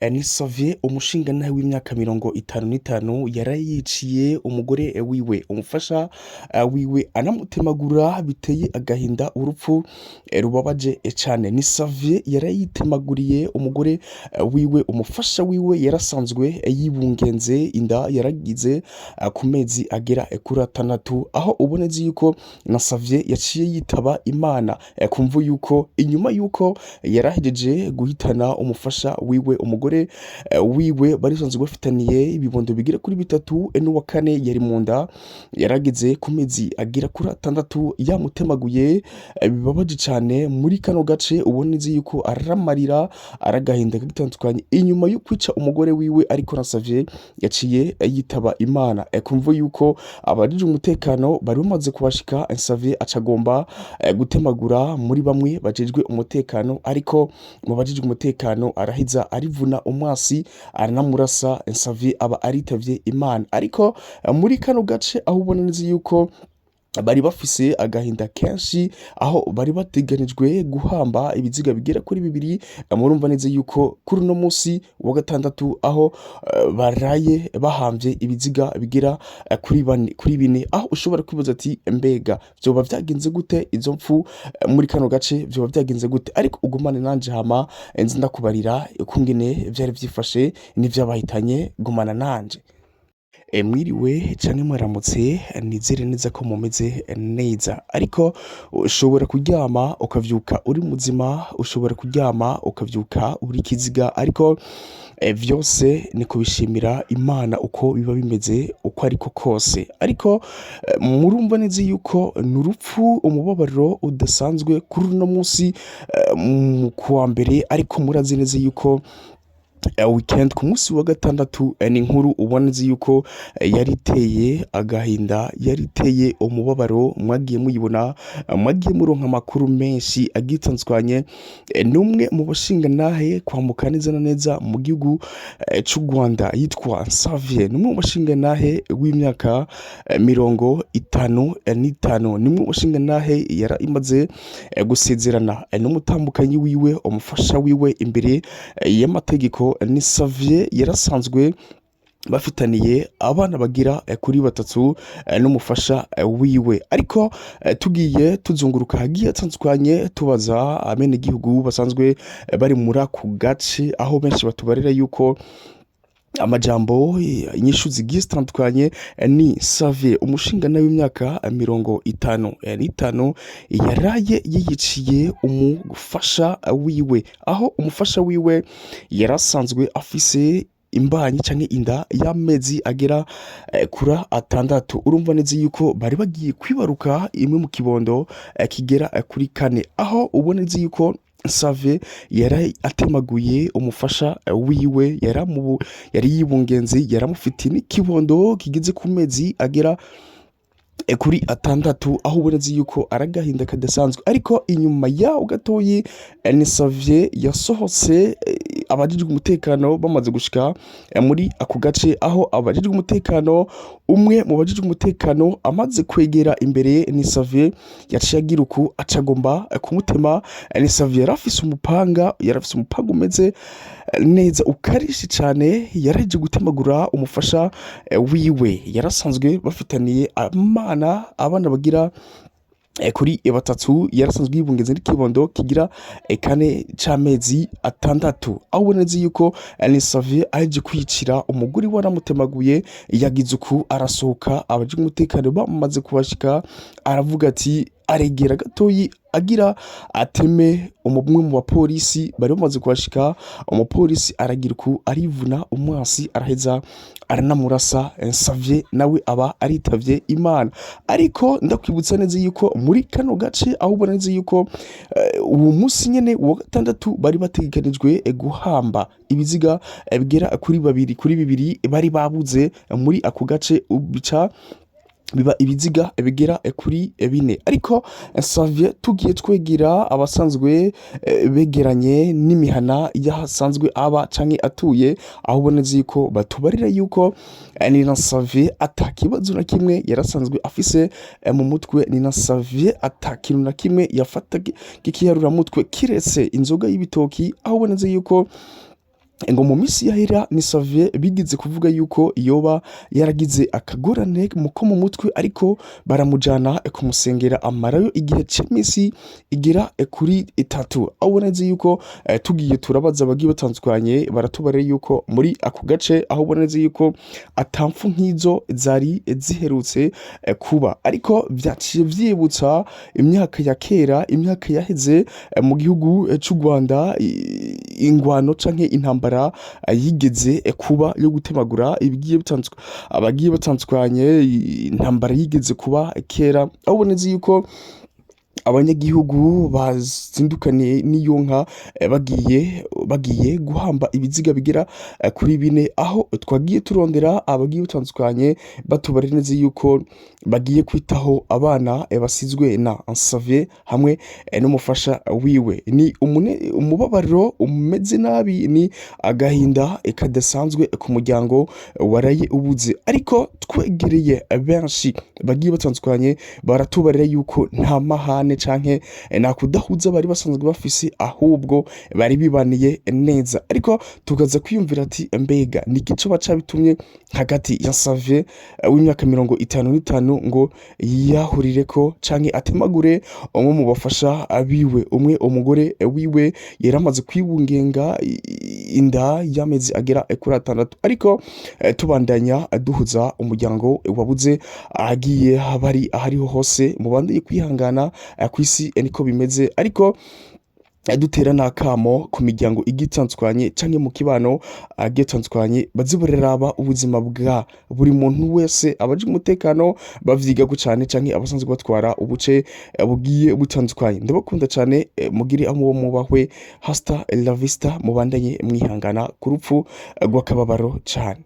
Ni Xavier, umushingantahe w'imyaka 55, yaraye yiciye umugore wiwe, umufasha wiwe, anamutemagura biteye agahinda, urupfu rubabaje cane. Ni Xavier yaraye yitemaguriye umugore wiwe, umufasha wiwe, yarasanzwe yibungenze inda yaragize ku mezi agera kuri 6, aho uboneze yuko na Xavier yaciye yitaba Imana kumvo yuko inyuma yuko yarahejeje guhitana umufasha wiwe, umugore wiwe bari basanzwe bafitaniye ibibondo bigera kuri bitatu, n'uwa kane yari mu nda yarageze ku mezi agera kuri 6, yamutemaguye bibabaje cane. Muri kano gace uboneze yuko aramarira, aragahinda gitandukanye inyuma yo kwica umugore wiwe, ariko na Xavier yaciye yitaba Imana kumvo yuko abajejwe umutekano bari bamaze kubashika. Xavier acagomba gutemagura muri bamwe bajejwe umutekano, ariko mu bajejwe umutekano araheza arivuna umwasi, aranamurasa. Xavier aba aritavye Imana. Ariko muri kano gace aho ubona neza yuko bari bafise agahinda kenshi, aho bari bateganijwe guhamba ibiziga bigera kuri bibiri, murumva neza yuko kuri uno musi wa gatandatu aho baraye bahamvye ibiziga bigera kuri bane, kuri bine, aho ushobora kwibaza ati: "Mbega vyoba vyagenze gute? Izo mpfu muri kano gace vyoba vyagenze gute?" Ariko ugumane nanje, hama nze ndakubarira ukungene vyari vyifashe n'ivyabahitanye. Gumana nanje. Mwiriwe canke mwaramutse, nizere neza ko mumeze neza. Ariko ushobora kuryama ukavyuka uri muzima, ushobora kuryama ukavyuka uri ikiziga, ariko vyose ni kubishimira Imana uko biba bimeze uko ariko kose. Ariko murumva neza yuko ni urupfu, umubabaro udasanzwe kuri uno musi kuwa mbere. Ariko murazi neza yuko weekend ku munsi wa gatandatu ni inkuru ubona neza yuko yari iteye agahinda, yari iteye umubabaro. Mwagiye muyibona, mwagiye muronka amakuru menshi agiye atandukanye. N'umwe mu bashingantahe kwambuka neza na neza mu gihugu c'u Rwanda yitwa Xavier, ni umwe mu bashingantahe w'imyaka 55, ni umwe mu bashingantahe yari imaze gusezerana n'umutambukanyi wiwe, umufasha wiwe, imbere y'amategeko. Ni Xavier yarasanzwe bafitaniye abana bagira kuri batatu n'umufasha wiwe. Ariko tugiye tuzunguruka hagiye hatandukanye, tubaza abenegihugu basanzwe bari muri ako gace, aho benshi batubarira yuko amajambo, inyishu zigiye zitandukanye. Ni Xavier, umushingantahe w'imyaka 55, yaraye yiyiciye umufasha wiwe, aho umufasha wiwe yarasanzwe afise imbanyi canke inda y'amezi agera kuri 6. Urumva neza yuko bari bagiye kwibaruka imwe mu kibondo kigera kuri kane, aho ubona neza yuko Xavier yari atemaguye umufasha wiwe, yari yibungenze, yaramufitiye n'ikibondo kigeze ku mezi agera kuri 6, aho ubona neza yuko ari agahinda kadasanzwe. Ariko inyuma yaho gatoyi ni Xavier yasohotse abajejwe umutekano bamaze gushika muri ako gace, aho abajejwe umutekano, umwe mu bajejwe umutekano amaze kwegera imbere ni Xavier, yaciye agira uku acagomba kumutema. Ni Xavier yari afise umupanga, yari afise umupanga umeze neza, ukarishe cane, yarahejeje gutemagura umufasha wiwe yarasanzwe bafitaniye abana bagira kuri batatu, yarasanzwe yibungeze n'ikibondo kigira kane c'amezi 6, aho ubona neza yuko ni Xavier aheje kwicira umugore we aramutemaguye, yagize uku arasohoka abajejwe umutekano bamaze kubashika, aravuga ati, aregera gatoyi agira ateme umwe mu bapolisi bari bamaze kuhashika. Umupolisi aragira uku arivuna umwasi, araheza aranamurasa. Xavier nawe aba aritavye Imana. Ariko ndakwibutsa neza yuko muri kano gace, aho ubona neza yuko uwo munsi nyene wa gatandatu bari bategekanijwe guhamba ibiziga bigera kuri babiri, kuri bibiri bari babuze muri ako gace, bica biba ibiziga bigera kuri bine. Ariko Xavier, tugiye twegera abasanzwe begeranye n'imihana y'ahasanzwe aba canke atuye, aho ubona yuko batubarira yuko ni na Xavier ata kibazo na kimwe yarasanzwe afise mu mutwe. Ni na Xavier ata kintu na kimwe yafata k'ikiyaruramutwe kiretse inzoga y'ibitoki, aho ubona yuko Ngo mu minsi yahera ni Xavier bigeze kuvuga yuko yoba yaragize akagorane ko mu mutwe, ariko baramujana kumusengera, amarayo igihe c'imisi igera kuri 3. Aho ubona neza yuko tugiye turabaza abagiye batandukanye, baratubarira yuko muri ako gace, aho ubona neza yuko atamfu nk'izo zari ziherutse kuba, ariko vyaciye vyibutsa imyaka ya kera, imyaka yaheze mu gihugu c'u Rwanda, ingwano canke intambara yigeze kuba yo gutemagura ibigiye bitandukanye, abagiye batandukanye, intambara yigeze kuba kera, aho ubona neza yuko abanyagihugu bazindukaniye n'iyo nka bagiye guhamba ibiziga bigera kuri 4, aho twagiye turondera abagiye batandukanye batubarira neza yuko bagiye kwitaho abana basizwe na Xavier hamwe n'umufasha wiwe. Ni umubabaro umeze nabi, ni agahinda kadasanzwe ku muryango waraye ubuze, ariko twegereye benshi bagiye batandukanye baratubarira yuko nta mahane canke nta kudahuza bari basanzwe bafise, ahubwo bari bibaniye neza. Ariko tukaza kwiyumvira ati: mbega ni iki coba cabitumye hagati ya Xavier w'imyaka 55 ngo yiyahurireko canke atemagure umwe mu bafasha biwe, umwe umugore wiwe yaramaze kwibungenga inda y'amezi agera kuri 6? Ariko tubandanya duhuza umuryango wabuze ahagiye bari ahariho hose, mubandanye kwihangana, kw'isi niko bimeze, ariko dutera n'akamo ku miryango igiye itandukanye canke mu kibano agiye atandukanye, baze bararaba ubuzima bwa buri muntu wese. Abajejwe umutekano bavyigako cane, canke abasanzwe batwara ubuce bugiye butandukanye. Ndabakunda cane, mugire aho muba mubahwe, hasta la vista, mubandanye mwihangana ku rupfu rw'akababaro cane.